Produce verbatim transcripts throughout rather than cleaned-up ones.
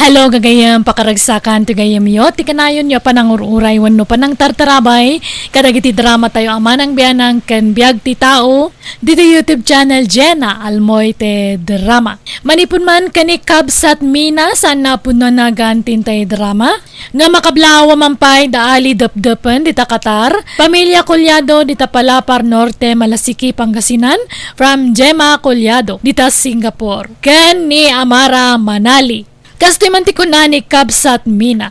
Hello, gagayyem, pakaragsakan ti gayyemyo, ti kanayonyo a panangur-uray wenno panangtartarabay kadagiti drama tayo a Manang Bianang ken Biag ti Tao, ditoy YouTube channel Jenna Almoy ti Drama. Manipud man ken ni Kabsat Mina, saan a pudno a nagan ti intay drama, nga makablaaw a mampay da ali depdepen dita Qatar, pamilya Collado dita Palapar Norte, Malasiqui, Pangasinan, from Gemma Collado dita Singapore, ken ni Amara Manali. Kastoy man ti kuna ni Kabsat Mina,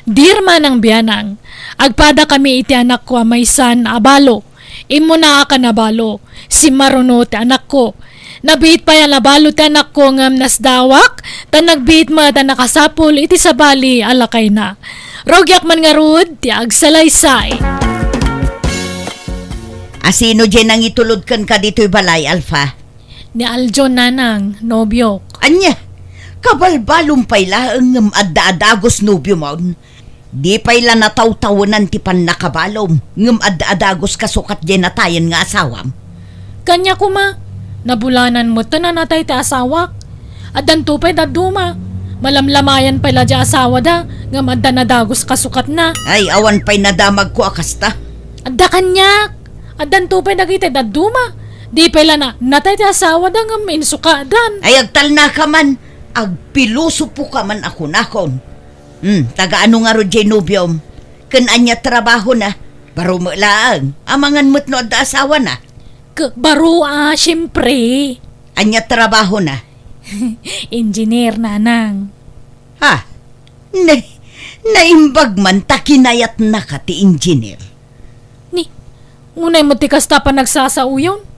"Dear Manang Bianang, agpadakami iti anakko a maysan a balo. Immunaak a nabalo. Simmaruno ti anakko. Nabiit pay a nabalo ti anakko ngem nasdaawak, ta nagbiit met a nakasapul iti sabali a lakayna. Rugiak man ngarud ti agsalaysay." Asino diay nangitulod kenka ditoy balay, Alfa? Ni Aljon, nanang, nobiok. Ania? Kabalbalom pay laeng ngem adda a dagus nobiomon. Di pay la natawtawenan ti pannakabalom ngem adda a dagus kasukat diay natayen nga asawam. Kaniak koma, nabulanan metten a natay ti asawak. Addanto pay dadduma. Malamlamayan pay la diay asawada ngem adda nadagus kasukatna. Ay, awan pay nadamagko a kasta. Adda kaniak. Addanto pay dagiti dadduma. Di pay la na, natay ti asawada ngem insukadan. Ay, agtalnaka man. Agpilosopoka man a kunakon. Hmm, taga ano ngarud diay nobiom? Ken ania trabahona? Baro met laeng. Amangan met no adda asawana. Ke-, baro a, siempre. Ania trabahona? Engineer, nanang. Ha? Ne, naimbag man ta kinayatnaka ti engineer. Ni, ngunay met ti kasta panagsasaoyon?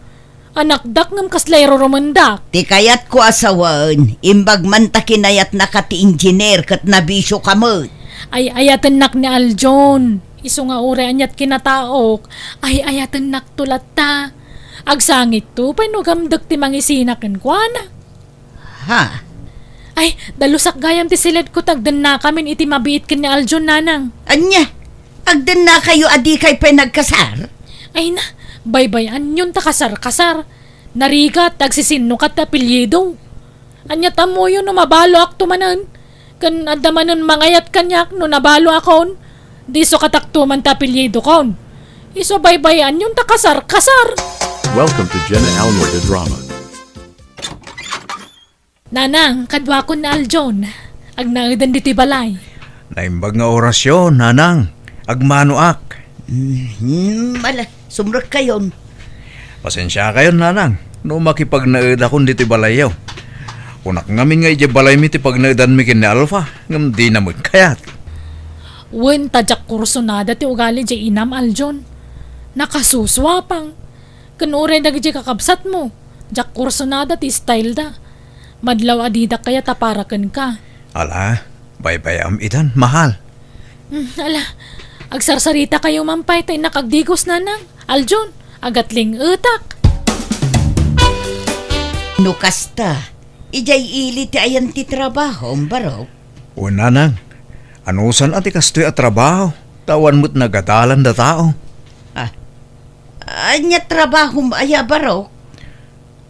Anakdak ngem kasla irurumendak. Ti kayatko a sawen, imbag man ta kinayatnaka ti engineer ket nabisioka met. Ay-ayatennak ni Aljon. Isu nga uray aniat kinataok, ay-ayatennakto latta. Agsangitto pay no gamdek ti mangisina kenkuana. Ha? Ay, dalusak gayam ti siledko ta agdennakamin iti mabiit ken ni Aljon, nanang. Ania? Agdennakayo a dikay pay nagkasar? Ay na, baybay-anyon ta kasar-kasar. Narigat, agsisinnukat ti apelyido. Ania ta ammoyo no mabaloakto manen? Ken adda manen mangayat kaniak no nabaloakon? Di sukatakto man ti apelyidokon. Isu baybay-anyon ta kasar-kasar. Welcome to Jenna Almo the Drama. Nanang, kaduakon ni Aljon. Agnaeden ditoy balay. Naimbag nga orasyo, nanang. Agmanoak. Hmm, ala, sumrekkayon. Pasensiakayon, nanang, no makipagnaedakon ditoy balayyo. Kunak ngamin nga idiay balaymi ti pagnaedanmi ken ni Alfa, ngem dina met kayat. Wen, ta diak kursunada ti ugali diay inam, Aljon. Nakasusuapang. Ken uray dagiti kakabsatmo, diak kursunada ti style da. Madlaw a didak kayat a para kenka. Ala, baybay-am itan, mahal. Hmm, ala, agsarsaritakayo man pay ta innak agdigos, nanang. Aljon, agatling-etak. No kasta, idiay ili ti ayan ti trabahom, barok? Wen, nanang. Anusan a ti kastoy a trabaho, ta awan met nagadalan da tao. Ah, ania trabahom aya, barok?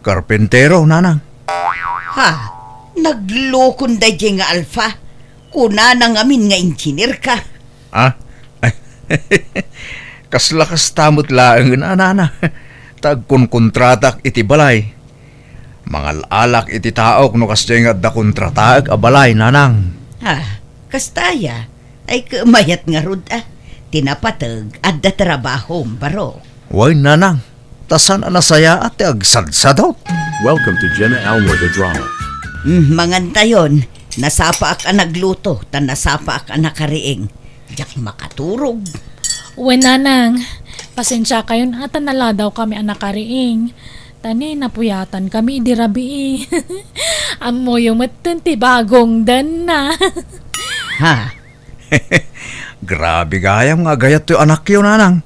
Karpentero, nanang. Ha? Naglokon daydiay nga Alfa? Kunana ngamin nga engineer ka. Ah? Kasla kasta met laengen a, nanang. Ta agkonkontratak iti balay. Mangal-alak iti taok no kasdiay nga adda kontrataek a balay, nanang. Ah, kasta aya? Ay, ket mayat ngarud, ah. Ti napateg, adda trabahom, barok. Wen, nanang. Ta saan a nasayaat ti agsadsadot. Welcome to Jenna Almo the Drama. Hmm, mangantayon. Nasapaak a nagluto, ta nasapaak a nakariing. Diak makaturog. Wen, nanang, pasensiakayon a ta naladawkami a nakariing. Ta ni, napuyatankami idi rabii. Ammoyo metten ti bagong danna. Ha? Grabe gayam nga agayat toy anakyo, nanang.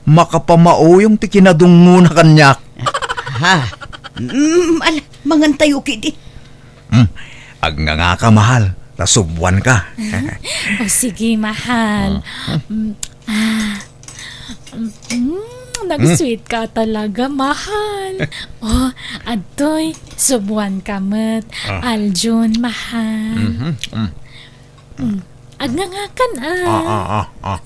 Makapamauyong ti kinadungngona kaniak. Ha? Mm, ala, mangantayo ketdi. Hmm, agngangaka, mahal. Ta subuanka. O, sige, mahal. Ah. Mm, ah. Mm, mm. Nag-sweet ka talaga, mahal. Oh, adtoy, subuan ka met. Ah. Aljun, mahal. Mhm, mm. Mm. Agngangakan, ah. Ah, ah, ah, ah.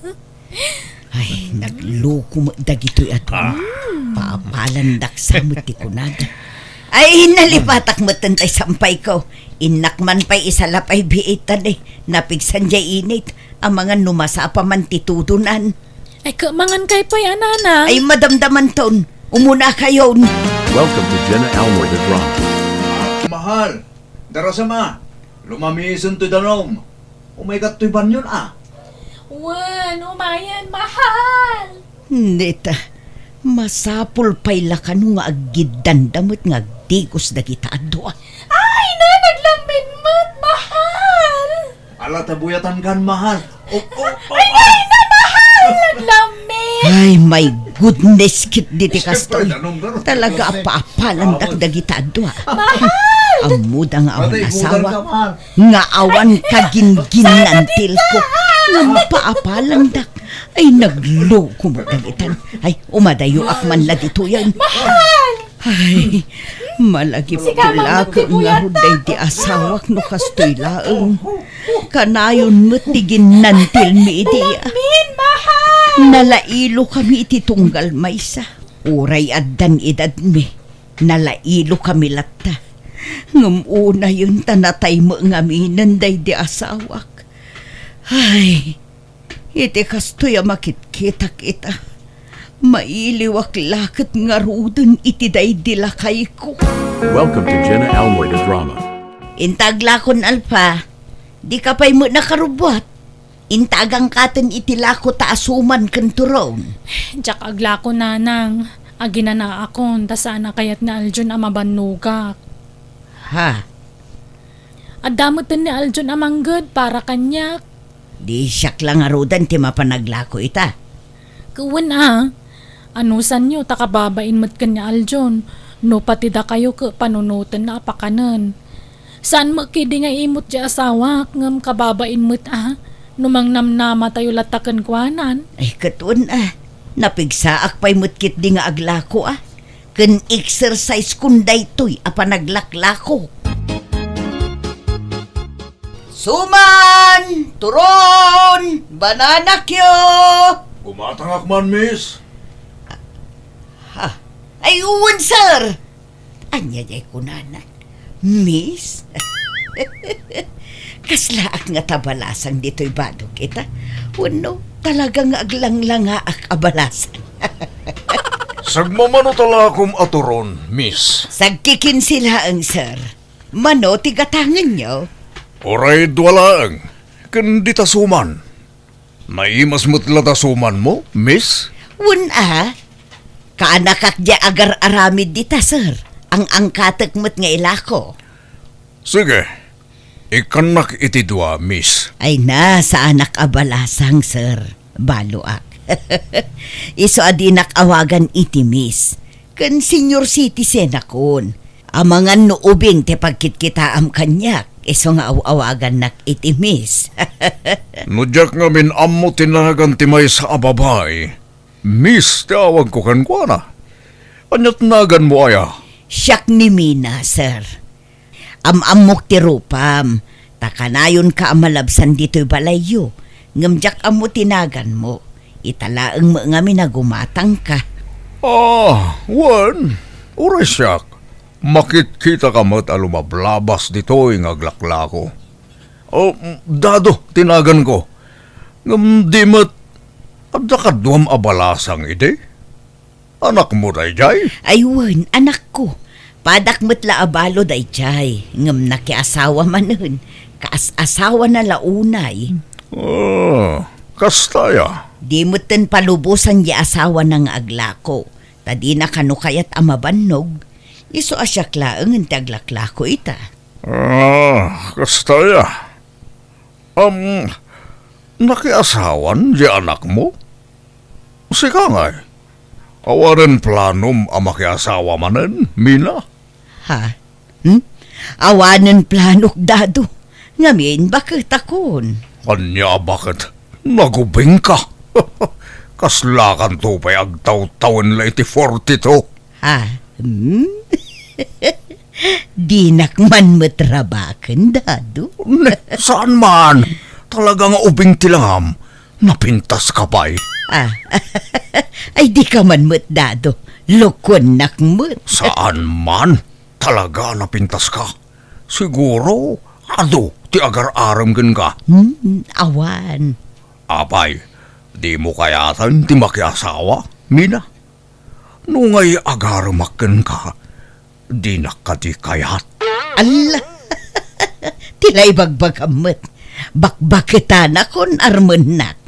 Ay, nagloko met dagitoy adu. Ah. Paapalandak sa met ti kunada. Ay, nalipatak met tay sampay ko. Innak man pay isalap ay biit ta di. Napigsan jay init. Amangan no masapa man ti tudonan. Ay, ka-, mangan kay pay, a nanang. Ay, madamdamanton. Umuna kayon. Welcome to Jenna Almoy the Drama. Mahal, darasam a. Lumamisen toy danum. Umaykat toy banyon a. Wen, umayen, mahal. Neta, masapul pay la kano nga aggiddanda met nga agdigos dagita a dua. Ay, na, naglamin met, mahal. Ala, ta buyatan kan, mahal. Oh, oh, oh, ay, ah. Nay na, mahal! Naglamin! Ay, my goodness, kit diti kastoy. Talaga a paapalandak dagita a dua. Mahal! Ammoda nga awan asawa, nga awan kaginginantilko, ngem paapalandak. Ay, nagloko met dagitan. Ay, umadayoak man la ditoyen. Mahal! Ay, malagipko la ket ngarud daydi asawak no kastoy laeng. Kanayon met ti ginnantilmi idi. Amin, mahal! Nalailokami iti tunggal maysa. Uray addan edadmi, nalailokami latta. Ngem unayen ta natay met ngaminen daydi asawak. Ay, iti kastoy a makitkitak ita, mailiwak la ket ngaruden iti daydi lakayko. Welcome to Jenna Almoy the Drama. Inta aglakon, Alpha, dika pay met nakarubbuat. Inta agangkaten iti lako ta asuman ken turon. Diak aglako, nanang. Aginanaakon ta saan a kayat ni Aljon a mabannogak. Ha? Adda meten ni Aljon a mangged para kaniak. Di siak la ngaruden ti mapan aglako ita. Ket wen a, anusanyo ta kababain met ken ni Aljon, no pati dakayo ket panunotenna a pakanen. Saan met ketdi nga imut ti asawak, ngem kababain met a, no mangnamnamatayo latta kenkuanan. Ay, ket wen a, napigsaak pay met ketdi nga aglako a. Ken exercise kon daytoy a panaglaklako. Suman! Turon! Banana cue! Gumatangak man, miss. Ha? Ay, wen, sir! Ania jay kunana? Miss? Kaslaak nga ta balasang ditoy badok ita. Wenno, talaga nga aglanglangaak a balasang. Sagmamano ta lakom a turon, miss. Sagkikinse laeng, sir. Mano ti gatangenyo? Uray dua laeng, ken dita suman. Naimas met la ta sumanmo, miss? Wen a, kaanakak diay agar-aramid dita, sir. Ang-angkatek met nga ilako. Sige, ikkannak iti dua, miss. Ay na, saanak a balasang, sir. Baloak. Isu a dinak awagan iti miss. Ken senior citizen akon. Amangan no ubing ti pagkitkitaam kaniak, isu nga aw-awagannak iti miss. No diak ngamin ammo ti nagan ti maysa a babai, miss ti awagko kenkuana. Ania ti naganmo aya? Siak ni Mina, sir. Am-ammok ti rupam, ta kanayonka a malabsan ditoy balayyo, ngem diak ammo ti naganmo. Ita laeng met ngamin a gumatangka. Ah, wen, uray siak. Makitkitaka met a lumablabas ditoy nga aglaklako. Oh, Dado ti naganko. Ngem di met, adda kaduam a balasang idi? Anakmo daydiay? Ay wen, anakko. Padak met la a balo daydiay, ngem nakiasawa manen. Kaas-asawana la unay. Ah, kasta aya? Di metten palubosan ti asawana nga aglako, ta dina kano kayat a mabannog. Isu a siak laengen ti aglaklako ita. Ah, kasta aya? Am, nakiasawan ti anakmo? Sika ngay, awanen planom a makiasawa manen, Mina? Ha? Hmm? Awanen planok, Dado. Ngamin, baket akon. Ania a baket? Nagubingka. Kaslakanto pay agtawtawen la iti forty-two. Ah, hmm? Dinak man met rabaken, Dado. Ne, saan man. Talaga nga ubing ti langam. Napintaska pay. Ah, ay, dika man met, Dado. Lokoennak met. Saan man. Talaga napintaska. Siguro, adu ti agar-arem kenka. Hmm, awan. Apay, dimo kayatan ti makiasawa, Mina? No ngay agaremak kenka, dinak kadi kayat. Alla! Ti la ibagbagam met. Bakbaketanakon armennak.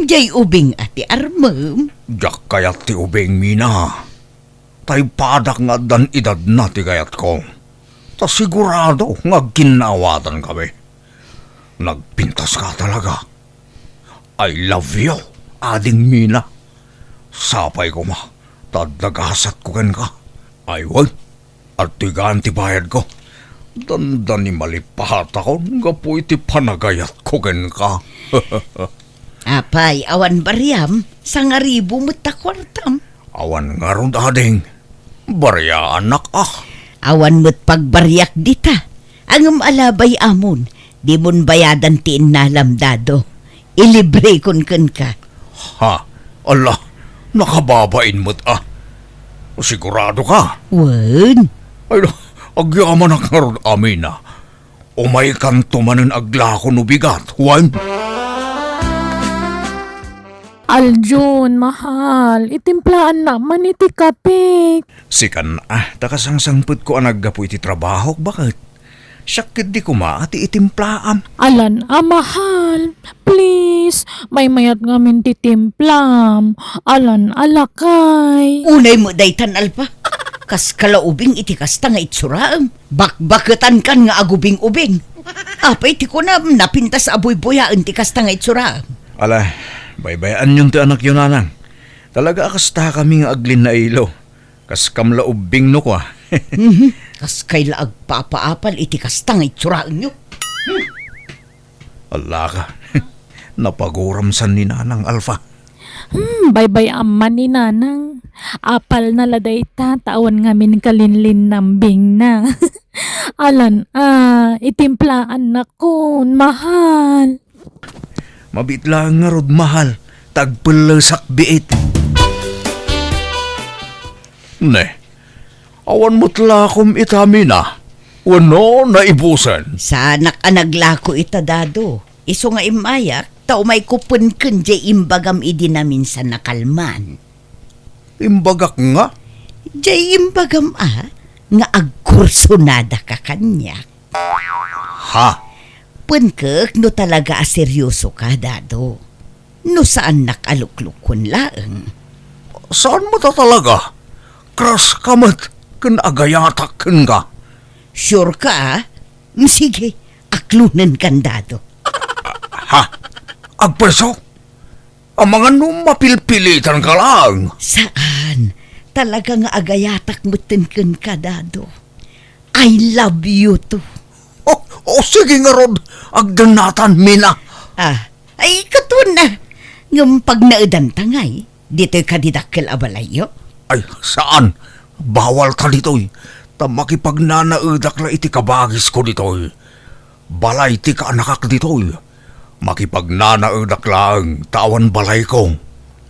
Jay ubing a ti armem. Diak kayat ti ubing, Mina. Tay padak nga addan edadna ti kayatko. Ta sigurado nga agkinnaawatan kami. Nagpintaska talaga. I love you, Ading Mina. Sapay koma, ta adda gasatko kenka. Ay, wen, adtoy gaan ti bayadko. Dandani malipatakon gapu iti panagayatko kenka. Apay, awan bariam, sangaribu met ta kuartam. Awan ngarud, ading. Bariaannak, ah. Awan met pagbariak dita. Ngem ala bay-amon, dimon bayadan ti innalam, Dado. Ilibrekon kenka. Ha? Ala, nakababain met, ah. Sigurado ka? Wen. Ay, agyamanak ngarud, Mina. Umaykanto manen aglako no bigat, wen? Aljun, mahal, itimplaannak man iti kapik. Sikan, ah, ta kasangsangpetko a naggapu iti trabahok, baket? Siak ketdi koma ti itimplaam. Alan a, mahal, please, maymayat ngamin ti timplam. Alan a, lakay. Unay met daytan, Alpa. Kas kalaubing iti kasta nga itsuraem. Bakbaketankan nga agubing-ubing. Apay ti kunam, napintas a buybuyaen ti kasta nga itsuraem? Ala, baybay-anyon ti anakyo, nanang. Talaga a kastakami nga aglinnailo. Kaskam la ubbing no kua. Mhm. Kaskay la agpapaapal iti kasta nga itsuraenyo. Allaka. Napaguram san ni Nanang Alfa. Hmm, baybay-am man ni Nanang. Apalna la dayta, ta awan ngamin kalinlinnambingna. Alan, ah, itimplaannakon, mahal. Mabiit laeng ngarud, mahal, ta agpellesak biit. Ne, awan met lakom ita, Mina, wenno naibusen? Saanak a naglako ita, Dado. Isu nga immayak, ta umayko penken jay imbagam idi naminsan a kalman. Imbagak nga? Jay imbagam a, nga agkursonadaka kaniak. Ha? Penkek no talaga a seriosoka, Dado. No saannak a luklukkon laeng. Saan met a talaga? Crush ka met ken agayatak kenka. Sure ka, a? Mm, sige, aklonenkan, Dado. Ha? Agpreso? Amangan no mapilpilitanka laeng. Saan. Talaga nga agayatak metten kenka, Dado. I love you too. O, o, sige ngarud, agdennatan, Mina. Ah, ay, katuan na. Ngem pagnaedanta ngay, ditoy kadi dakkel a balayyo? Ay, saan. Bawal ta ditoy. Ta makipagnanaedak la iti kabagisko ditoy. Balay ti kaanakak ditoy. Makipagnanaedak laeng ta awan balayko.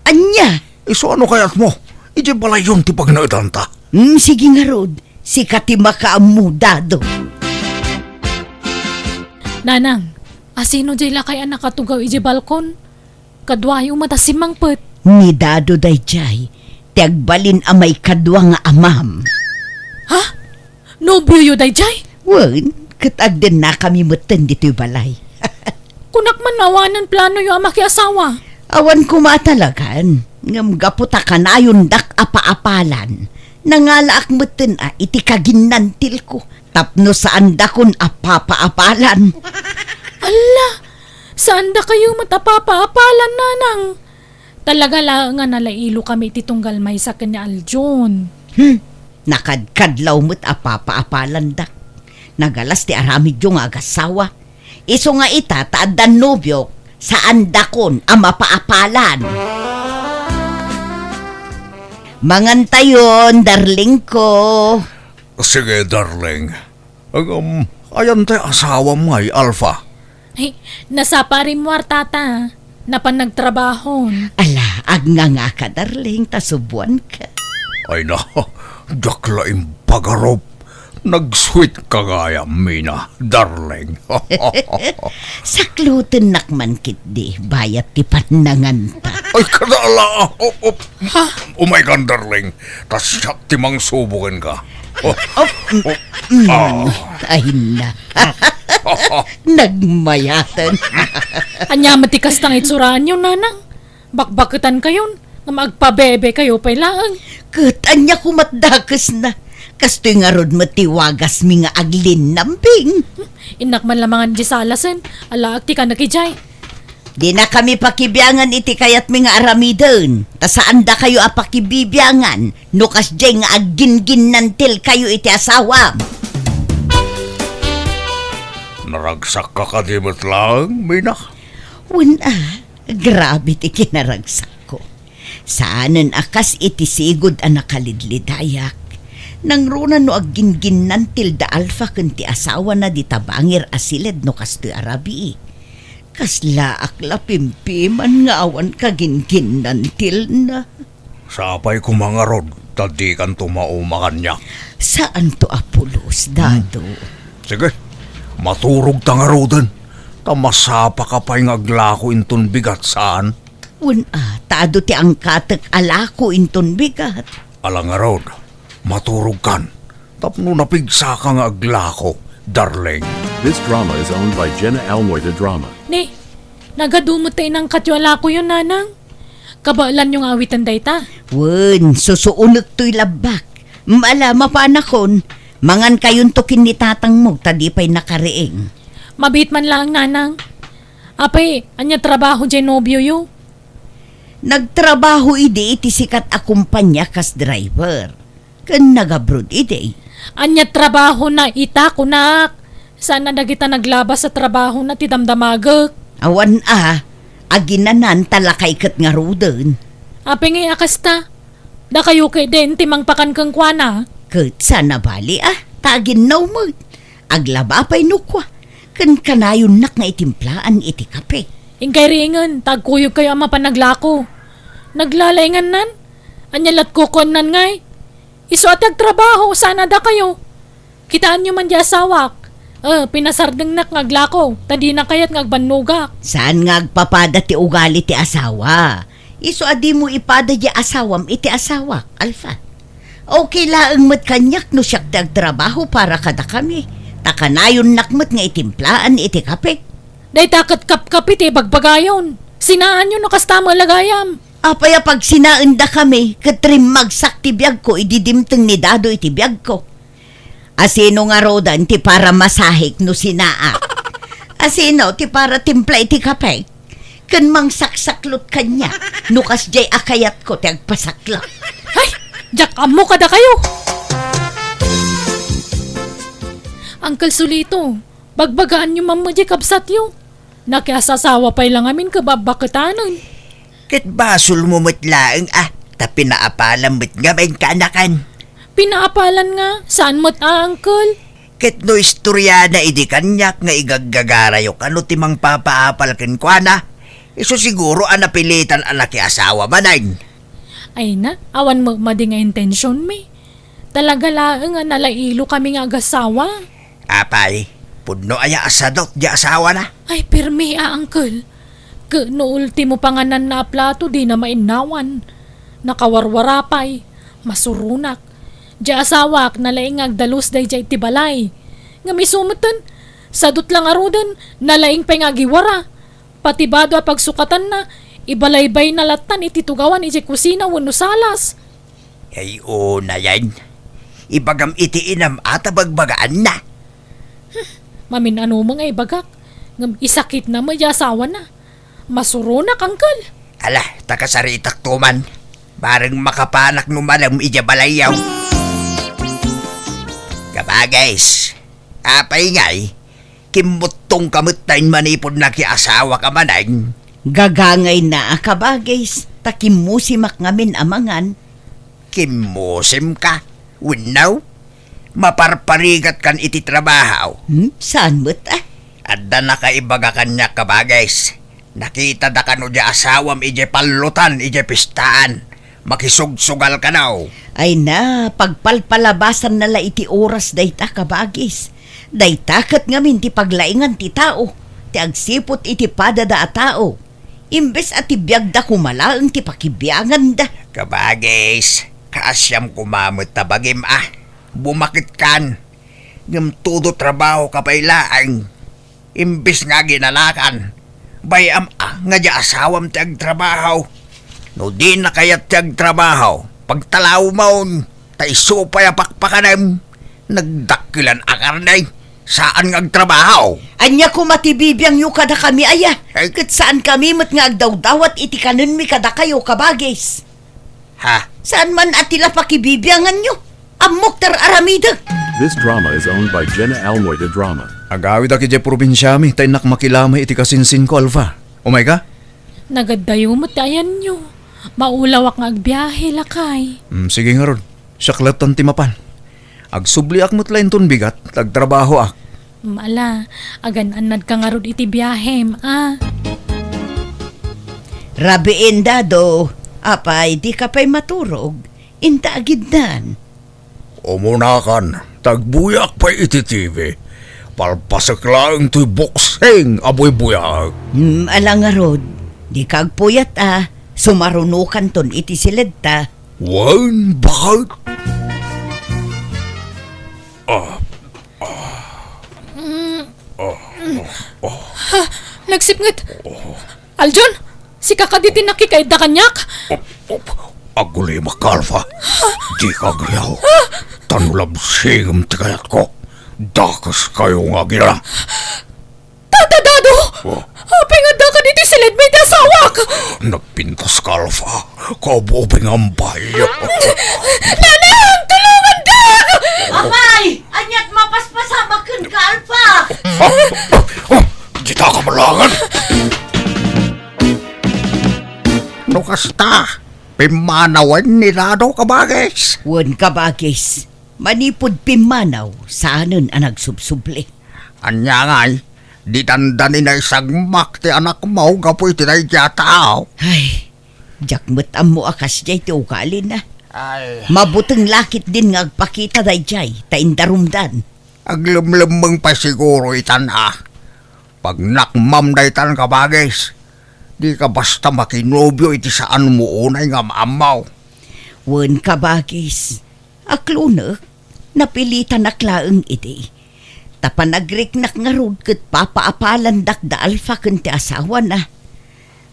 Ania? Isu a no kayatmo, idiay balayyon ti pagnaedanta. Hmm, sige ngarud, sika ti makaammo, Dado. Nanang, asino jay lakay a nakatugaw idiay balkon? Kaduayo met a simmangpet. Ni Dado dayjay, ti agbalin a maikadua nga amam. Ha? Nobioyo dayjay? Wen, ket agdennakami metten ditoy balay. Kunak man no awanen planoyo a makiasawa. Awan koma a talagan, ngem gapu ta kanayondak a paapalan, nangalaak metten a iti kaginnantilko. Tapno saandakon a papaapalan. Alla! Saandakayo met a papaapalan, nanang. Talaga laeng a nalailokami iti tunggal maysa ken ni Aljon. Hmm. Nakadkadlaw met a papaapalandak. Nagalas ti aramidyo nga agassawa. Isu nga ita ta addan nobiok, saandakon a mapaapalan. Mangantayon, darling ko. Sige, darling. Ngem, ayan ti asawam ngay, Alpha? Ay, nasapa a rimmuar, tata. Napan nagtrabahon. Ala, agngangaka, darling, ta subuanka. Ay na, diak la imbagarup. Nag-sweet ka gayam, Mina, darling. Saklutennak man ketdi, bayat ti pannanganta. Ay, kada ala, op, op. Ha? Umay kan, darling. Ta siak ti mangsubo kenka. Oh, oh, mm, ah. Ay na. Nagmayaten. Ania met ti kasta nga itsuraanyo, nanang? Bakbaketankayon, ngem agpabebekayo pay laeng. Ket ania koma ti dakesna? Kastoy ngarud met ti wagasmi nga aglinnambing. Innak man la mangan idiay salasen, alaak ti kanak idiay. Dinakami pakibiangan iti kayatmi nga aramiden, ta saandakayo a pakibibiangan no kasdiay nga aggingginnantilkayo iti asawam. Naragsakka kadi met laeng, Mina? Wen a, grabe ti kinaragsakko. Saanen a kas iti sigud a nakalidlidayak. Nangruna no aggingginnantil da Alpha ken ti asawana dita bangir a siled no kastoy a rabii. Kaslaak la pimpiman nga awan kagingginnantilna. Sapay koma ngarud, ta dikanto mauma kaniak. Saanto a pulos, Dado. Hmm. Sige, maturogta ngaruden, ta masapaka pay nga aglako inton bigat, saan? Wen a, ta adu ti angkatek a lako inton bigat. Ala ngarud, maturogkan, tapno napigsaka nga aglako, darling. This drama is owned by Jenna Almoy de Drama. Ni, nagadu met ti inangkatyo a lakoyo, nanang. Kabaelanyo nga awiten dayta? Wen, susuonektoy labbak. Ala, mapanakon, mangankayonto ken ni tatangmo, ta di pay nakariing. Mabiit man laeng, nanang. Apay, ania trabaho diay nobioyo? Nagtrabaho idi iti sikat a kompania kas driver. Ken nagabroad idi. Ania trabahona ita, kunak? Saan a dagita naglabas a trabahona ti damdamagek? Awan a, aginanan ta lakay ket ngaruden. Apay ngay a kasta? Dakayo ketdin ti mangpakan kenkuana? Ket saan a bali a, ta aginnaw met. Aglaba pay no kua, ken kanayonnak nga itimplaen iti kape. Inkay riingen, ta agkuyogkayo a mapan aglako. Naglalaingannan? Ania lat kukuennan ngay? Isu a ti agtrabaho, saan a dakayo? Kitaenyo man di asawak. Eh, pinasardengnak nga aglako, ta dina kayat nga agbannogak. Saan nga agpapada ti ugali ti asawa? Isu a dimo ipada di asawam iti asawak, Alpha. Okay laeng met kaniak no siak ti agtrabaho para kadakami, ta kanayonnak met nga itimplaen iti kape. Dayta ket kapkapi ti ibagbagayon. Sinaanyo no kasta met la gayam. Apay a pagsinaendakami ket rimmagsak ti biagko idi dimteng ni Dado iti biagko? Asino ngaruden ti para masahik no sinaak? Asino ti para timpla iti kape? Ken mangsaksaklot kaniak no kasdiay a kayatko ti agpasaklot. Hay! Diak ammo kadakayo! Uncle Solito, bagbagaanyo man met diay kabsatyo. Nakiasasawa pay la ngamin ket babbaketanen. Ket basolmo met laeng a, ta pinaapalam met ngamin kaanakan. Pinaapalan nga, saan met a, uncle? Ket no istoriana idi kaniak nga igaggagarayo kano ti mangpapaapal kenkuana, isu siguro a napilitan a nakiasawa manen. Ay na, awan met madi nga intensionmi. Talaga laeng a nalailokami nga agasawa. Apay, pudno aya a sadut di asawana? Ay, permi a, uncle. Ket no ultimo pangananna a plato, dina mainnawan. Nakawarwara pay. Masuronak. Di asawak, nalaing nga agdalus daydiay iti balay. Ngem isu metten, sadut la ngaruden, nalaing pay nga agiwara. Pati bado a pagsukatanna, ibalaybayna lattan iti tugawan idiay kusina wenno salas. Ay, unayen. Ibagam iti inam a ta bagbagaanna. Hmm, mamin-ano met nga ibagak, ngem isakitna met diay asawana. Masuronak, uncle. Ala, ta kasaritakto man. Bareng makapanak no malem idiay balayyo. Kabagis, apay ngay, kimmuttongka met ta manipud nakiasawaka manen? Gagangayna a kabagis, ta kimmusimak ngamin a mangan. Kimmusimka? Wenno, maparparigatkan iti trabaho? Hmm? Saan met, ah? Adda nakaibaga kaniak, kabagis. Nakitada kano diay asawam idiay pallutan idiay pistaan. Makisugsugal kano. Ay na, pagpalpalabasanna la iti oras dayta, kabagis. Dayta ket ngamin ti paglaingan ti tao, ti agsiput iti padada a tao. Imbes a ti biagda koma laeng ti pakibianganda. Kabagis, kaasiam koma met ta bagim a bumaketkan. Ngem todo trabahoka pay laeng. Imbes nga aginanakan, bay-am a nga diay asawam ti agtrabaho. No dina kayat ti agtrabaho, pagtalawmon, ta isu pay a pakpakanem, nagdakkelan a karne, saan nga agtrabaho. Ania koma ti bibiangyo kadakami aya? Ay. Ket saankami met nga agdawdawat iti kanenmi kadakayo, kabagis. Ha? Saan man a ti la pakibibianganyo? Ammok ti ar-aramidek. This drama is owned by Jenna Almoy de Drama. Agawidak idiay probinsiami, ta innak makilamay iti kasinsinko, Alpha. Umayka? Nagaddayo met ti ayanyo. Maulawak nga agbiahe, lakay. Mm, sige ngarud. Siak latta ti mapan. Agsubliak met la inton bigat, ta agtrabahoak. Mm, ala, agan-annadka ngarud iti biahem, a. Rabiin, Dado. Apay, dika pay maturog? Inta agiddan. Umunakan, ta agbuyaak pay iti T V. Palpasek laeng toy boksing a buybuyaek. Mm, ala ngarud, dika agpuyat a, sumarunokanton iti siledta. Wen, baket? Ah, Mm. Ah, ah, ah. Ha? Nagsipnget. Oh. Aljon, sika kadi ti nakikaidda kaniak? Op, op. Agulimak, Alpha. Dika agriaw. Ah! Ta no labsingem ti kayatko, dakeskayo nga agila. Tata Dado! Oh. Apay nga addaka ditoy siledmi ti asawak? Nagpintaska, Alpha. Kaububing ambay. Nanang, tulongandak! Apay, aniat mapaspasamak kenka, Alpha? Ah, ah, ah, dita ka malangan. No kasta, pimmanawen ni Dado, kabagis. Wen, kabagis. Manipud pimmanaw, saanen a nagsubsubli. Ania ngay, ditan da ni naisagmak ti anakmo gapu iti daydiay a tao? Ay, diak met ammo a kasdiay ti ugalina. Ay. Mabuteng la ketdin nga agpakita daydiay, ta indarumdan. Aglemlemmeng pay siguro itan a. Pagnakmam daytan, kabagis. Dika basta makinobio iti saanmo unay nga maammo. Wen, kabagis. Aklonek, napilitanak laeng idi. Ta panagriknak ngarud ket papaapalandak da Alpha ken ti asawana.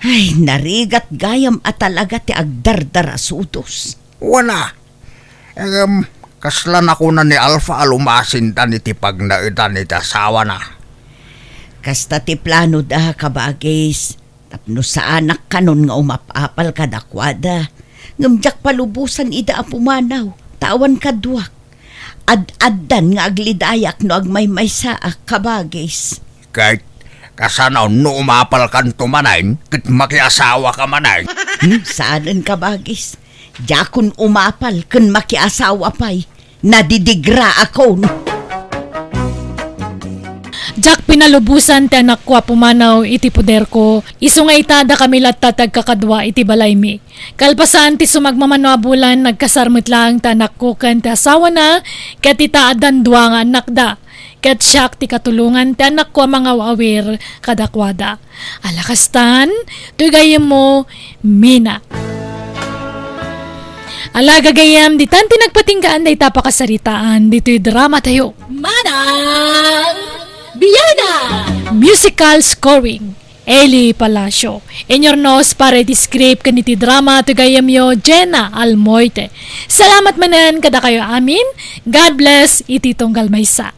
Ay, narigat gayam a talaga ti agdardarasudos. Wen a, ngem, kasla nakuna ni Alpha a lumasindan iti pagnaedan iti asawana. Kasta ti planoda, kabagis. Tapno saanak kanon nga umap-apal kadakuada, ngem diak palubosan ida a pumanaw, ta awan kaduak. Ad-addan nga aglidayak no agmaymaysaak, kabagis. Ket kasano no umapalkanto manen ket makiasawaka manen? Hmm, saanen, kabagis. Diakon umapal ken makiasawa pay. Nadidigraakon. Diak pinalubosan ti anakko a pumanaw iti poderko, isu nga ita dakami latta ti agkakadua iti balaymi. Kalpasan ti sumagmamano a bulan, nagkasar met laeng ti anakko ken ti asawana, ket ita, addan dua nga annakda. Ket siak ti katulongan ti anakko a mangaw-awir kadakuada. Ala kastan, toy gayyemmo, Mina. Ala gagayyem, ditan ti nagpatinggaan dayta pakasaritaan ditoy dramatayo. Manang Biana! Musical scoring, Eli Palacio. Inyurnos para iti script ken iti drama ti gayyemyo, Jenna Almoite. Salamat manen kadakayo amin. God bless iti tunggal maysa.